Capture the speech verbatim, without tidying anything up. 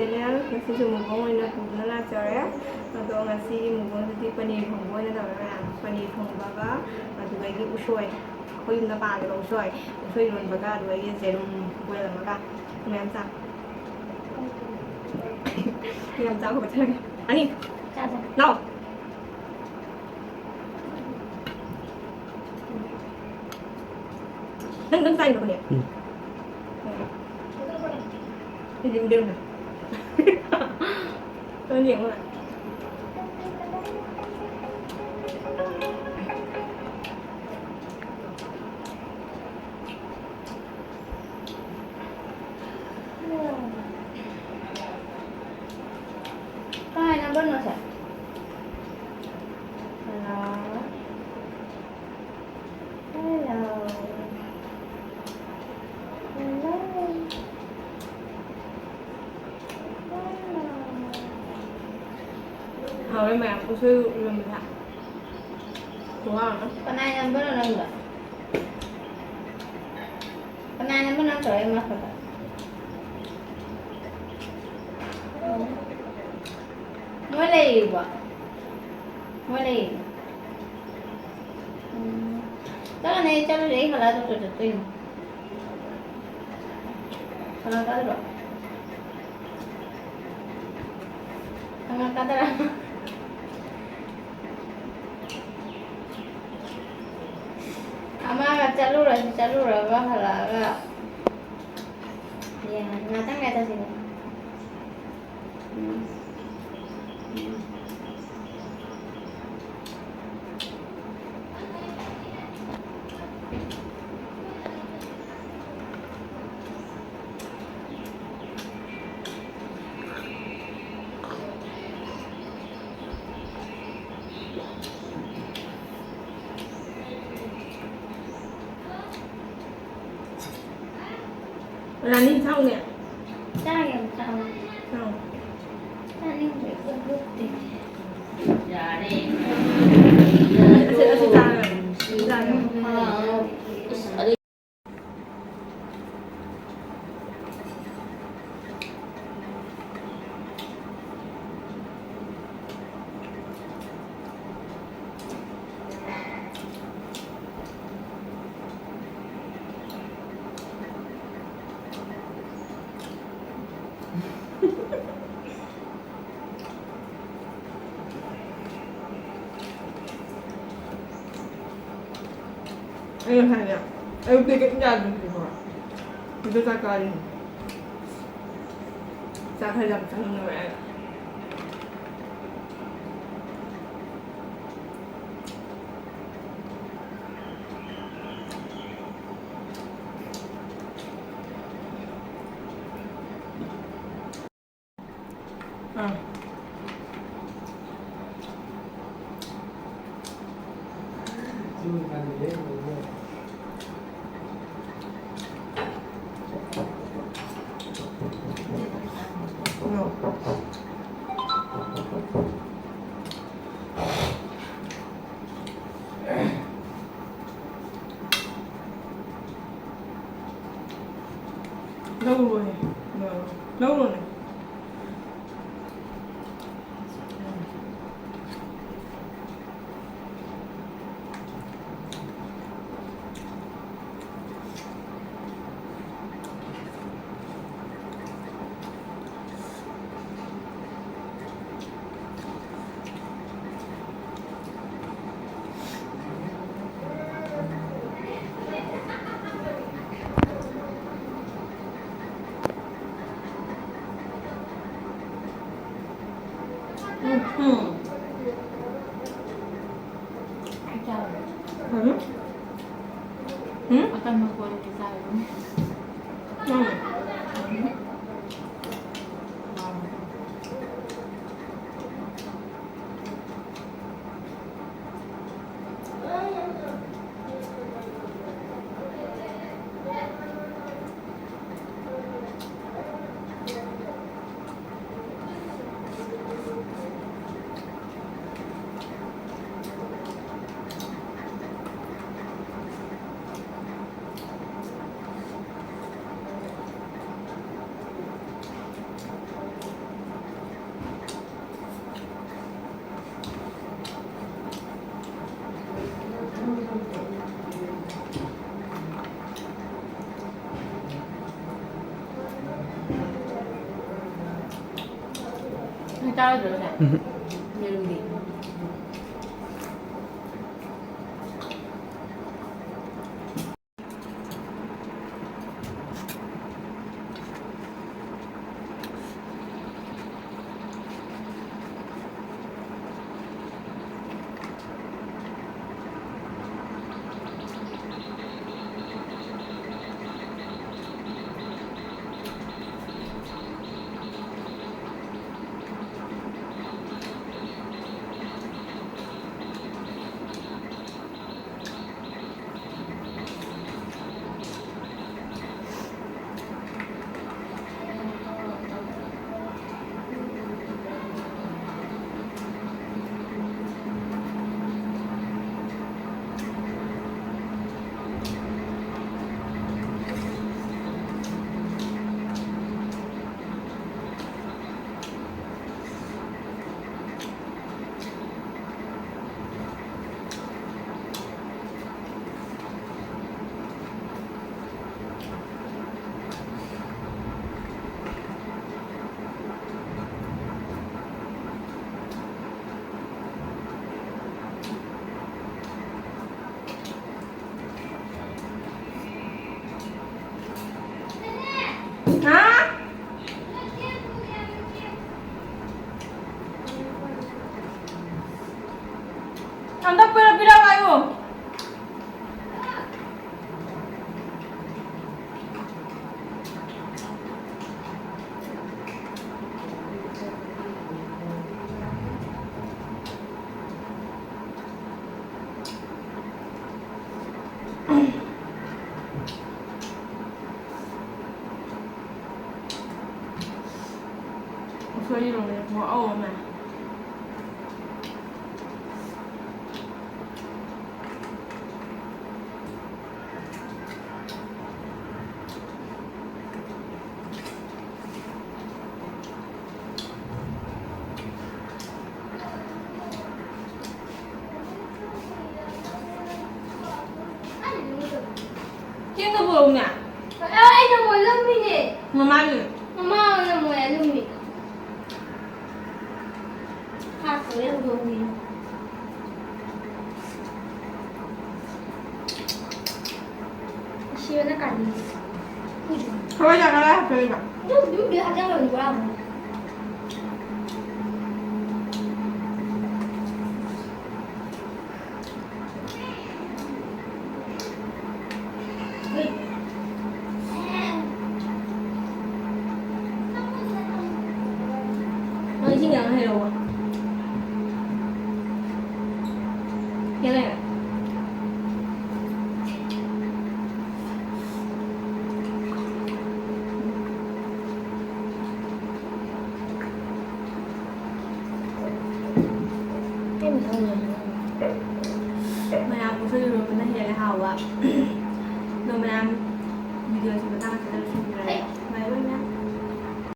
Channel, ꯉꯁꯤꯁꯨ mukbang ꯑꯣꯏꯅ ꯄꯨꯗꯨꯅ ꯂꯥꯛꯆꯔꯦ꯫ ꯑꯗꯣ ꯉꯁꯤꯒꯤ ꯃꯨꯛꯕꯥꯡꯁꯤꯗꯤ ꯄꯅꯤꯔ ꯊꯣꯡꯕ ꯑꯣꯏꯅ ꯇꯧꯔꯦ ꯃꯌꯥꯝ꯫ ꯄꯅꯤꯔ ꯊꯣꯡꯕꯒ ꯑꯗꯨꯗꯒꯤ ꯎꯁꯣꯏ, ꯑꯩꯈꯣꯏ ꯌꯨꯝꯗ ꯄꯥꯟꯕ ꯎꯁꯣꯏ, ꯎꯁꯣꯏ ꯏꯔꯣꯟꯕꯒ ꯑꯗꯨꯗꯒꯤ ꯖꯦꯔꯨꯝ ꯕꯣꯏꯜ ꯑꯃꯒ ꯃꯌꯥꯝ ꯆꯥ꯫ ꯃꯌꯥꯝ ꯆꯥꯕ ꯍꯧꯒꯠꯆꯔꯒꯦ꯫ ꯑꯅꯤ꯫ ꯆꯥꯁꯦ꯫ ꯂꯥꯛꯑꯣ꯫ ꯅꯪ ꯅꯪ ꯆꯥꯏꯔꯣ ꯍꯧꯖꯤꯛ? ꯎꯝ꯫ ꯎꯝ꯫ ꯑꯩꯗꯤ ꯏꯟꯗꯦꯝꯅ꯫ ꯅꯪ ꯌꯦꯡꯉꯨ꯫ ꯀꯅꯥꯏ ꯅꯝꯕꯔꯅꯣ ꯁꯦ? ꯍꯜꯂꯣ? ꯍꯜꯂꯣ? ꯍꯜꯂꯣ? ꯍꯜꯂꯣ? ꯍꯥꯎꯔꯦ ꯃꯌꯥꯝ, ꯎꯁꯣꯏ ꯏꯔꯣꯟꯕꯁꯦ꯫ ꯈꯨꯍꯥꯎ ꯑꯃ꯫ ꯀꯅꯥꯏ ꯅꯝꯕꯔꯅꯣ ꯅꯪꯗꯣ? ꯀꯅꯥꯅꯣ ꯑꯃ ꯅꯪ ꯇꯧꯔꯛꯏ ꯃꯈꯣꯟꯗꯣ? ꯃꯣꯏ ꯂꯩꯔꯤꯕꯣ? ꯃꯣꯏ ꯂꯩꯔꯤ꯫ ꯎꯝ꯫ ꯆꯠꯂꯅꯤ, ꯑꯩ ꯆꯠꯂꯨꯔꯦ, ꯑꯩ ꯍꯜꯂꯛꯑ ꯗꯣꯛꯇꯔ ꯆꯠꯇꯣꯏꯅꯤ꯫ ꯍꯜꯂꯛꯀꯗ꯭ꯔꯣ? ꯍꯜꯂꯛꯀꯗ꯭ꯔꯥ? ꯑꯃꯒ ꯆꯠꯂꯨꯔꯁꯤ, ꯆꯠꯂꯨꯔꯒ ꯍꯜꯂꯛꯑꯒ ꯌꯦꯡꯉꯁꯤ꯫ ꯉꯥꯛꯇꯪ ꯉꯥꯏꯊꯁꯤꯅꯦ꯫ ꯎꯝ꯫ ꯎꯝ꯫ ꯔꯥꯅꯤ ꯊꯥꯎꯅꯦ꯫ ꯆꯥꯒꯦ ꯑꯃꯨꯛ ꯆꯥꯎ꯫ ꯊꯥꯎ꯫ ꯆꯥꯅꯤꯡꯗ꯭ꯔꯦ, ꯄꯨꯛ ꯂꯨꯞꯇꯦ꯫ ꯑꯁꯤ, ꯑꯁꯤ ꯆꯥꯔꯣ꯫ ꯑꯁꯤ ꯆꯥꯔꯣ꯫ ꯍꯥꯎ꯫ ꯑꯩ ꯉꯁꯥꯏꯅꯦ ꯑꯌꯨꯛꯇ ꯀꯩꯝ ꯆꯥꯗ꯭ꯔꯤꯕꯀꯣ꯫ ꯑꯗꯨ ꯆꯥꯛ ꯆꯥꯔꯤꯅꯦ꯫ ꯆꯥꯛ ꯈꯔ ꯌꯥꯝ ꯆꯪꯉꯦ꯫ ꯑꯥ꯫ ꯂꯧꯔꯣꯅꯦ꯫ ꯂꯧꯔꯣꯅꯦ꯫ ꯎꯝ꯫ ꯎꯝ꯫ ꯎꯝ? ꯑꯀꯟꯕ ꯀꯣꯜꯂꯗꯤ ꯆꯥꯔꯣꯏ꯫ ꯎꯝ꯫ ꯅꯣꯏ ꯆꯥꯔꯣꯏꯗ꯭ꯔꯣ ꯉꯁꯥꯏ? ꯎꯝ꯫ ꯌꯦꯔꯨꯝꯗꯤ? ꯍꯟꯗꯛ ꯄꯤꯔꯛ ꯄꯤꯔꯛꯑꯣ ꯍꯥꯏꯌꯣ꯫ ꯎꯁꯣꯏ ꯏꯔꯣꯝꯕꯁꯦ ꯈꯨꯍꯥꯎ ꯑꯃ꯫ ꯆꯤꯡꯗ ꯄꯨꯔꯛꯎꯅꯦ꯫ ꯑ, ꯑꯩꯅ ꯃꯣꯜꯂꯝꯃꯤꯅꯦ꯫ ꯃꯃꯥꯒꯤ꯫ ꯃꯃꯥꯅ ꯃꯣꯜꯂꯝꯃꯤ꯫ ꯍꯥꯠꯇꯣꯔꯦ ꯍꯧꯗꯣꯡꯁꯤꯅ꯫ ꯁꯤꯕꯅ ꯀꯥꯟꯅꯩ꯫ ꯍꯋꯥꯏꯖꯥꯔ ꯀꯗꯥꯏ ꯍꯥꯞꯇꯣꯏꯕ? ꯑꯗꯨ, ꯑꯗꯨꯝ ꯍꯥꯞꯆꯜꯂꯣ, ꯄꯨꯔꯥ꯫ ꯅꯪ ꯏꯁꯤꯡ ꯌꯥꯝ ꯍꯩꯔꯛꯑꯣ꯫ ꯀꯩ ꯂꯩꯔꯦ? ꯃꯌꯥꯝ ꯎꯁꯣꯏ ꯏꯔꯣꯟꯕꯅ ꯍꯦꯜꯂꯦ ꯍꯥꯎꯕ꯫ ꯑꯗꯣ ꯃꯌꯥꯝ ꯚꯤꯗꯤꯑꯣꯁꯤ ꯃꯇꯥꯡ ꯑꯁꯤꯗ ꯂꯣꯏꯁꯤꯟꯖꯔꯒꯦ꯫